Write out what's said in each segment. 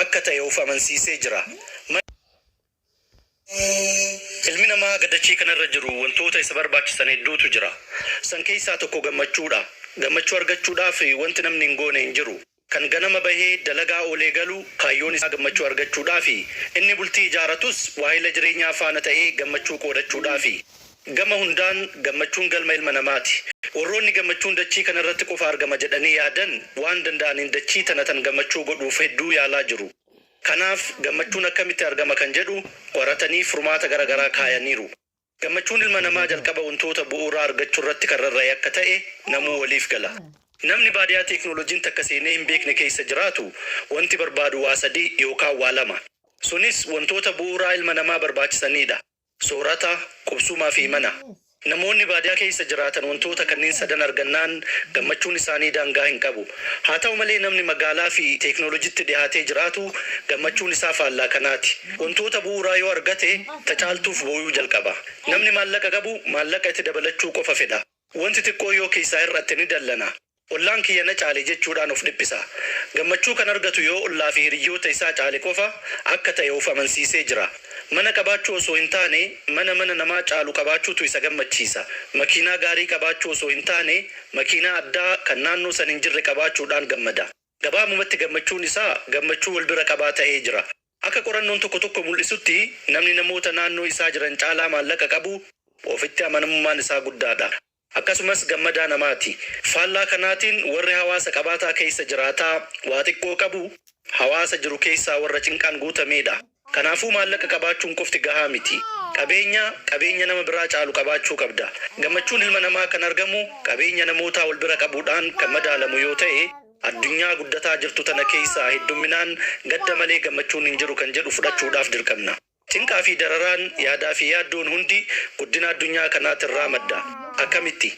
Akka ta'e of amansiisee jira. Ilmi namaa haga dachii kanarra jiru wantoota isa barbaachisan hedduutu jira. San keessaa tokko gammachuudha. Gammachuu argachuudhaaf wanti namni hin goone hin jiru. Kan ganama bahee dalagaa oolee galu kaayyoon isaa gammachuu argachuudhaafi. Inni bultii ijaaratus waahila jireenyaa faana ta'ee gammachuu qoodachuudhaafi. Gama hundaan gammachuun galma ilma namaati. Warroonni gammachuun dachii kanarratti qofa argama jedhanii yaadan waan danda'aniin dachii tana tan gammachuu godhuuf hedduu yaalaa jiru. Kanaaf gammachuun akkamitti argama kan jedhu qoratanii furmaata gara garaa kaayaniiru. Gammachuun ilma namaa jalqaba wantoota bu'uuraa argachurratti kan rarra'e akka ta'e namuu waliif gala. Namni baadiyaa teeknoolojiin takka seenee hin beekne keessa jiraatu wanti barbaadu waa sadi yookaan waa lama. Sunis wantoota bu'uuraa ilma namaa barbaachisaniidha. Soorata, qubsumaa fi mana. Namoonni baadiyaa keessa jiraatan wantoota kanneen sadan argannaan gammachuun isaanii daangaa hin qabu. Haa ta'u malee namni magaalaa fi teeknoolojitti dhihaatee jiraatu gammachuun isaa faallaa kanaati. Wantoota bu'uuraa yoo argate ta caaltuuf booyuu jalqaba. Namni maallaqa qabu maallaqa itti dabalachuu qofa fedha. Wanti xiqqoo yoo keessaa hir'atte ni dallana. Ollaan kiyya na caale jechuudhaan of dhiphisa. Gammachuu kan argatu yoo ollaa fi hiriyyoota isaa caale qofa akka ta'e of amansiisee jira. Mana qabaachuu osoo hin taane mana mana namaa caalu qabaachuutu isa gammachiisa. Makiinaa gaarii qabaachuu osoo hin taane makiinaa addaa kan naannoo san hin jirre qabaachuudhaan gammada. Gabaabumatti gammachuun isaa gammachuu wal bira qabaa ta'ee jira. Akka qorannoon tokko tokko mul'isutti namni namoota naannoo isaa jiran caalaa maallaqa qabu ofitti amanamummaan isaa guddaadha. Akkasumas gammadaa namaati. Faallaa kanaatiin warri hawaasa qabaataa keessa jiraataa waa xiqqoo qabu hawaasa jiru keessaa warra cinqaan guutameedha. Kanaafuu maallaqa qabaachuun qofti gahaa miti. Qabeenya qabeenya nama biraa caalu qabaachuu qabda. Gammachuun ilma namaa kan argamu qabeenya namootaa wal bira qabuudhaan kan madaalamu yoo ta'e, addunyaa guddataa jirtu tana keessaa heddumminaan gadda malee gammachuun hin jiru kan jedhu fudhachuudhaaf dirqamna. Cinqaa fi dararaan, yaadaa fi yaaddoon hundi guddina addunyaa kanaatirraa madda. Akkamitti?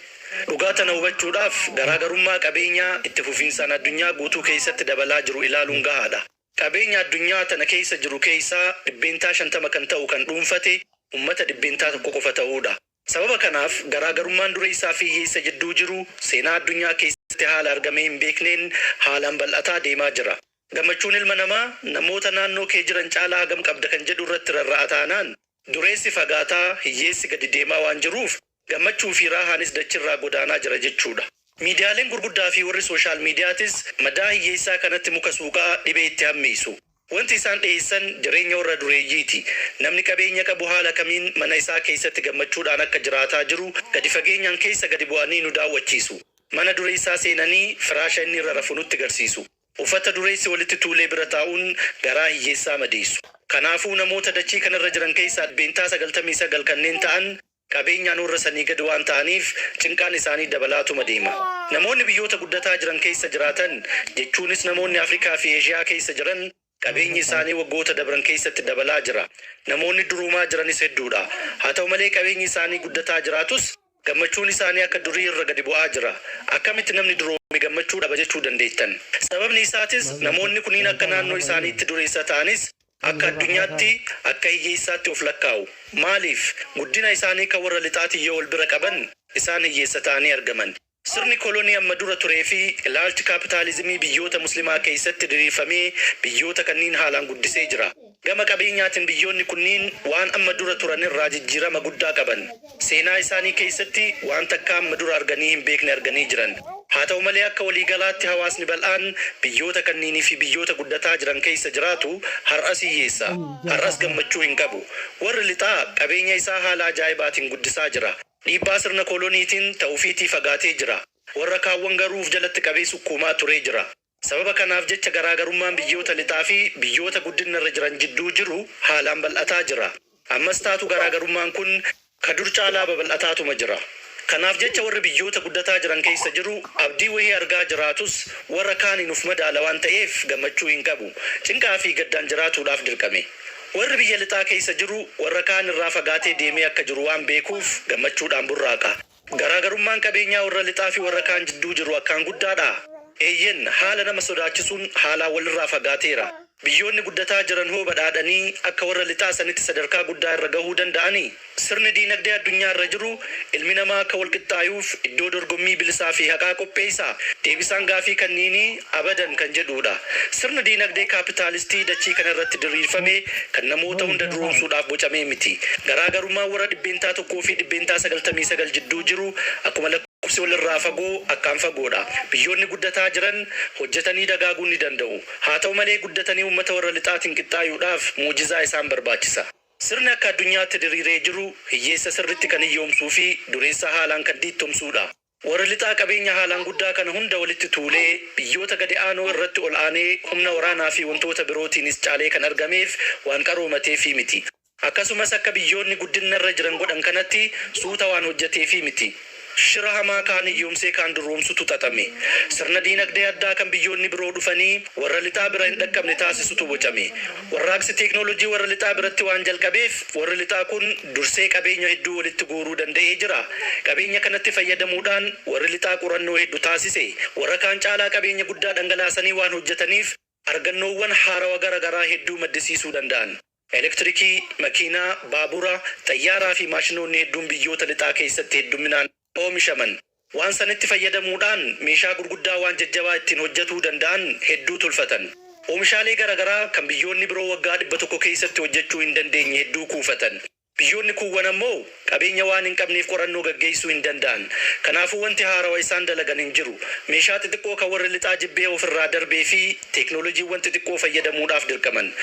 Dhugaa tana hubachuudhaaf garaagarummaa qabeenyaa itti fufiinsaan addunyaa guutuu keessatti dabalaa jiru ilaaluun gahaadha. Qabeenya addunyaa tana keessa jiru keessaa 50% kan ta'u kan dhuunfate ummata 1% qofa ta'uudha. Sababa kanaaf garaagarummaan dureessaa fi hiyyeessa jidduu jiru seenaa addunyaa keessatti haala argamee hin beekneen haalaan bal'ataa deemaa jira. Gammachuun ilma namaa namoota naannoo kee jiran caalaa hagam qabda kan jedhu irratti rarra'a taanaan, dureessi fagaataa, hiyyeessi gadi deemaa waan jiruuf gammachuu fi raahaanis dachirraa godaanaa jira jechuudha. Miidiyaaleen gurguddaa fi warri sooshaal miidiyaatis madaa hiyyeessaa kanatti muka suuqaa dhibee itti hammeessu. Wanti isaan dhiheessan jireenya warra dureeyyiiti. Namni qabeenya qabu haala kamiin mana isaa keessatti gammachuudhaan akka jiraataa jiru gadi fageenyaan keessa gadi bu'anii nu daawwachiisu. Mana dureessaa seenanii firaasha inni irra rafu nutti garsiisu. Uffata dureessi walitti tuulee bira taa'uun garaa hiyyeessaa madeessu. Kanaafuu namoota dachii kanarra jiran keessaa 99% kanneen ta'an qabeenyaan warra sanii gad waan ta'aniif cinqaan isaanii dabalaatuma deema. Namoonni biyyoota guddataa jiran keessa jiraatan, jechuunis namoonni Afrikaa fi Eeshiyaa keessa jiran qabeenyi isaanii waggoota dabran keessatti dabalaa jira. Namoonni duroomaa jiranis hedduudha. Haa ta'u malee qabeenyi isaanii guddataa jiraatus gammachuun isaanii akka durii irra gadi bu'aa jira. Akkamitti namni duroome gammachuu dhaba jechuu dandeettan? Sababni isaatis namoonni kuniin akka naannoo isaaniitti dureessa ta'anis akka addunyaatti akka hiyyeessaatti of lakkaa'u. Maaliif? Guddina isaanii kan warra lixaatiin yoo wal bira qaban isaan hiyyeessa ta'anii argaman. Sirni kolonii amma dura turee fi ilaalchi kaapitaalizimii biyyoota Muslimaa keessatti diriirfamee biyyoota kanniin haalaan guddisee jira. Gama qabeenyaatiin biyyoonni kunniin waan amma dura turan irraa jijjiirama guddaa qaban. Seenaa isaanii keessatti waan takkaa amma dura arganii hin beekne arganii jiran. Haa ta'u malee akka walii galaatti hawaasni bal'aan biyyoota kanniinii fi biyyoota guddataa jiran keessa jiraatu har'as hiyyeessa. Har'as gammachuu hin qabu. Warri lixaa qabeenya isaa haala ajaa'ibaatiin guddisaa jira. Dhiibbaa sirna koloniitiin ta ufiitii fagaatee jira. Warra kaawwan garuu uf jalatti qabee sukkuumaa turee jira. Sababa kanaaf jecha garaagarummaan biyyoota lixaa fi biyyoota guddinna irra jiran jidduu jiru haalaan bal'ataa jira. Ammas taatu garaagarummaan kun ka dur caalaa babal'ataatuma jira. Kanaaf jecha warri biyyoota guddataa jiran keessa jiru abdii wahii argaa jiraatus warra kaaniin uf madaala waan ta'eef gammachuu hin qabu. Cinqaa fi gaddaan jiraatuudhaaf dirqame. Warri biyya lixaa keessa jiru warra kaan irraa fagaatee deemee akka jiru waan beekuuf gammachuudhaan burraaqa. Garaagarummaan qabeenyaa warra lixaa fi warra kaan jidduu jiru akkaan guddaadhaa? Eeyyen, haala nama sodaachisuun haalaan walirraa fagaateera. Biyyoonni guddataa jiran hoo badhaadhanii akka warra lixaa sanitti sadarkaa guddaa irra gahuu danda'anii? Sirni diinagdee addunyaa irra jiru ilmi namaa akka walqixxaayuuf iddoo dorgommii bilisaa fi haqaa qopheeysaa? Deebisaan gaafii kanniinii abadan kan jedhuudha. Sirni diinagdee kaapitaalistii dachii kana irratti diriirfame kan namoota hunda duroomsuudhaaf bocamee miti. Garaa garummaan warra 1% fi 99% jidduu jiru akkuma lakkoofsi walirraa fagoo akkaan fagoodha. Biyyoonni guddataa jiran hojjatanii dagaaguu ni danda'u. Haa ta'u malee guddatanii ummata warra lixaatiin qixxaayuudhaaf mu'jizaa isaan barbaachisa. Sirni akka addunyaatti diriiree jiru hiyyeessa sirritti kan hiyyoomsuu fi dureessa haalaan kan diittomsuudha. Warri lixaa qabeenya haalaan guddaa kana hunda walitti tuulee biyyoota gadi aanoo irratti ol aanee humna waraanaa fi wantoota birootiinis caalee kan argameef waan qaroomateefii miti. Akkasumas akka biyyoonni guddinnarra jiran godhan kanatti suuta waan hojjateefii miti. Shira hamaa kaan hiyyoomsee kaan duroomsutu xaxame. Sirna diinagdee addaa kan biyyoonni biroo dhufanii warra lixaa bira hin dhaqqabne taasisutu bocame. Warraaqsi teeknoolojii warra lixaa biratti waan jalqabeef warri lixaa kun dursee qabeenya hedduu walitti guuruu danda'ee jira. Qabeenya kanatti fayyadamuudhaan warri lixaa qorannoo heddu taasise. Warra kaan caalaa qabeenya guddaa dhangalaasanii waan hojjataniif argannoowwan haarawa gara garaa hedduu maddisiisuu danda'an. Elektirikii, makiinaa, baabura, xayyaaraa fi maashinoonni hedduun biyyoota lixaa keessatti heddumminaan oomishaman. Waan sanitti fayyadamuudhaan meeshaa gurguddaa waan jajjabaa ittiin hojjatuu danda'an hedduu tolfatan. Oomishaalee gara garaa kan biyyoonni biroo waggaa 100 keessatti hojjachuu hin dandeenye hedduu kuufatan. Biyyoonni kuuwwan ammoo qabeenya waan hin qabneef qorannoo gaggeessuu hin danda'an. Kanaafuu wanti haarawa isaan dalagan hin jiru. Meeshaa xixiqqoo kan warri lixaa jibbee ofirraa darbee fi teeknoolojiiwwan xixiqqoo fayyadamuudhaaf dirqaman.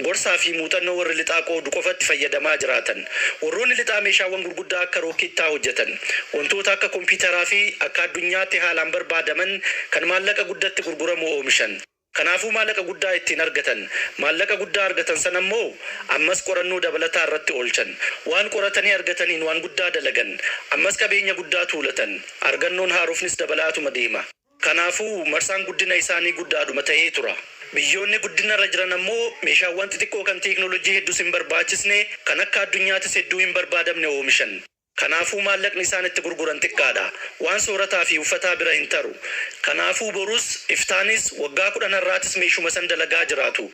Gorsaa fi muuxannoo warri lixaa qoodu qofatti fayyadamaa jiraatan. Warroonni lixaa meeshaawwan gurguddaa akka rookkeettaa hojjatan. Wantoota akka kompiitaraa fi akka addunyaatti haalaan barbaadaman kan maallaqa guddatti gurguramu oomishan. Kanaafuu maalaqa guddaa ittiin argatan. Maallaqa guddaa argatan sana immoo ammas qorannoo dabalataa irratti oolchan. Waan qoratanii argataniin waan guddaa dalagan. Ammas qabeenya guddaa tuulatan. Argannoon haarofnis dabalaatuma deema. Kanaafuu marsaan guddina isaanii guddaadhuma ta'ee tura. Biyyoonni guddinarra jiran ammoo meeshaawwan xixiqqoo kan teeknoolojii heddus hin barbaachisne, kan akka addunyaatis hedduu hin barbaadamne oomishan. Kanaafuu maallaqni isaan itti gurguran xiqqaadha. Waan soorataa fi uffataa bira hin taru. Kanaafuu borus, iftaanis, waggaa 10 har'aatis meeshuma san dalagaa jiraatu.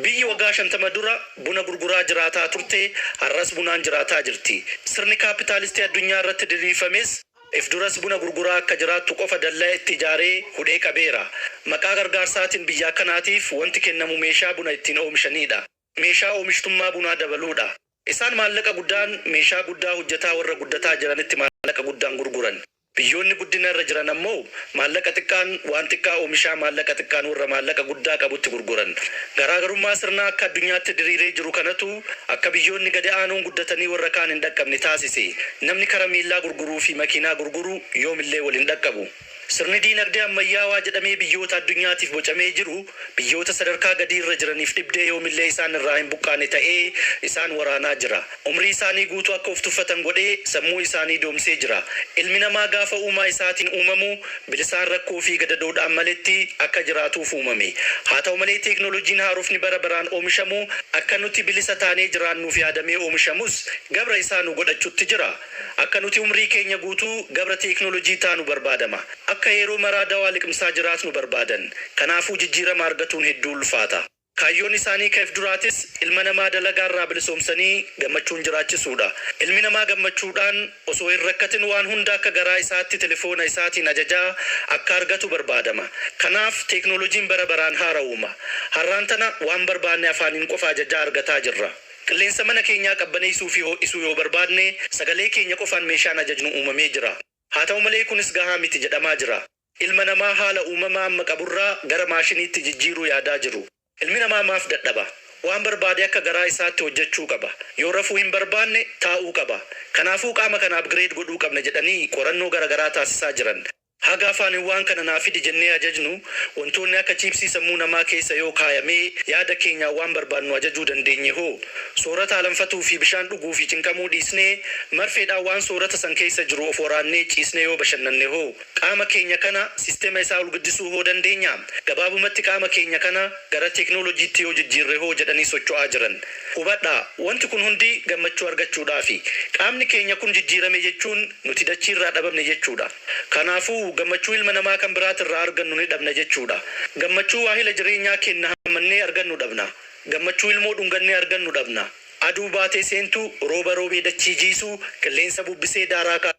Biyyi waggaa 50 dura buna gurguraa jiraataa turte har'as bunaan jiraataa jirti. Sirni kaappitaalistii addunyaa irratti diriirfames if duras buna gurguraa akka jiraattu qofa dallaya itti ijaaree hudhee qabeera. Maqaa gargaarsaatiin biyya akkanaatiif wanti kennamu meeshaa buna ittiin oomishaniidha. Meeshaa oomishtummaa bunaa dabaluudha. Isaan maallaqa guddaan meeshaa guddaa hojjataa warra guddataa jiranitti maallaqa guddaan gurguran. Biyyoonni guddina irra jiran ammoo maallaqa xiqqaan waan xiqqaa oomishaa maallaqa xiqqaan warra maallaqa guddaa qabutti gurguran. Garaagarummaa sirnaa akka addunyaatti diriiree jiru kanatu akka biyyoonni gadi aanoon guddatanii warra kaan hin dhaqqabne taasise. Namni karameellaa gurguruu fi makiinaa gurguru yoomillee wal hin dhaqqabu. Sirni diinagdee ammayyaawaa jedhamee biyyoota addunyaatiif bocamee jiru biyyoota sadarkaa gadii irra jiraniif dhibdee yoomillee isaan irraa hin buqqaane ta'ee isaan waraanaa jira. Umrii isaanii guutuu akka of tuffatan godhee sammuu isaanii doomsee jira. Ilmi namaa gaafa uumaa isaatiin uumamu bilisaan rakkoo fi gadadoodhaan maletti akka jiraatuuf uumame. Haa ta'u malee teeknoolojiin haarofni bara baraan oomishamu akka nuti bilisa taanee jiraannuuf yaadamee oomishamus gabra isaa nu godhachutti jira. Akka nuti umrii keenya guutuu gabra teeknoolojii taanu barbaadama. Akka yeroo maraa dawaa liqmsaa jiraatnu barbaadan. Kanaafuu jijjiirama argatuun hedduu ulfaata. Kaayyoon isaanii ka if duraatis ilma namaa dalagaa irraa bilisoomsanii gammachuun jiraachisuudha. Ilmi namaa gammachuudhaan osoo hin rakkatin waan hunda akka garaa isaatti telefoona isaatiin ajajaa akka argatu barbaadama. Kanaaf teeknoolojiin bara baraan haarawooma. Harraan tana waan barbaanne afaaniin qofa ajajaa argataa jirra. Qilleensa mana keenyaa qabbaneessuu fi ho'isuu yoo barbaadne sagalee keenya qofaan meeshaan ajajnu uumamee jira. Haa ta'u malee kunis gahaa miti jedhamaa jira. Ilma namaa haala uumamaa amma qaburraa gara maashiniitti jijjiiruu yaadaa jiru. Ilmi namaa maaf dadhaba? Waan barbaade akka garaa isaatti hojjechuu qaba. Yoo rafuu hin barbaanne taa'uu qaba. Kanaafuu qaama kana upgrade godhuu qabna jedhanii qorannoo gara garaa taasisaa jiran. Haga afaaniin waan kana naa fidi jennee ajajnu, wantoonni akka chiipsii sammuu namaa keessa yoo kaayamee yaada keenyaan waan barbaadnu ajajuu dandeenye hoo? Soorata alanfatuu fi bishaan dhuguu fi cinqamuu dhiisnee marfeedhaan waan soorata san keessa jiru of waraannee ciisnee yoo bashannanne hoo? Qaama keenya kana siistema isaa olguddisuu hoo dandeenyaa? Gabaabumatti qaama keenya kana gara teeknoolojiitti yoo jijjiirre hoo jedhanii socho'aa jiran. Hubadhaa, wanti kun hundi gammachuu argachuudhaafi. Qaamni keenya kun jijjiirame jechuun nuti dachiirraa dhabamne jechuudha. Kanaafuu, gammachuu ilma namaa kan biraatirraa argannu ni dhabna jechuudha. Gammachuu waahila jireenyaa keenna hammannee argannu dhabna. Gammachuu ilmoo dhungannee argannu dhabna. Aduu baatee seentu, rooba roobee dachii jiisuu, qilleensa bubbisee daaraa.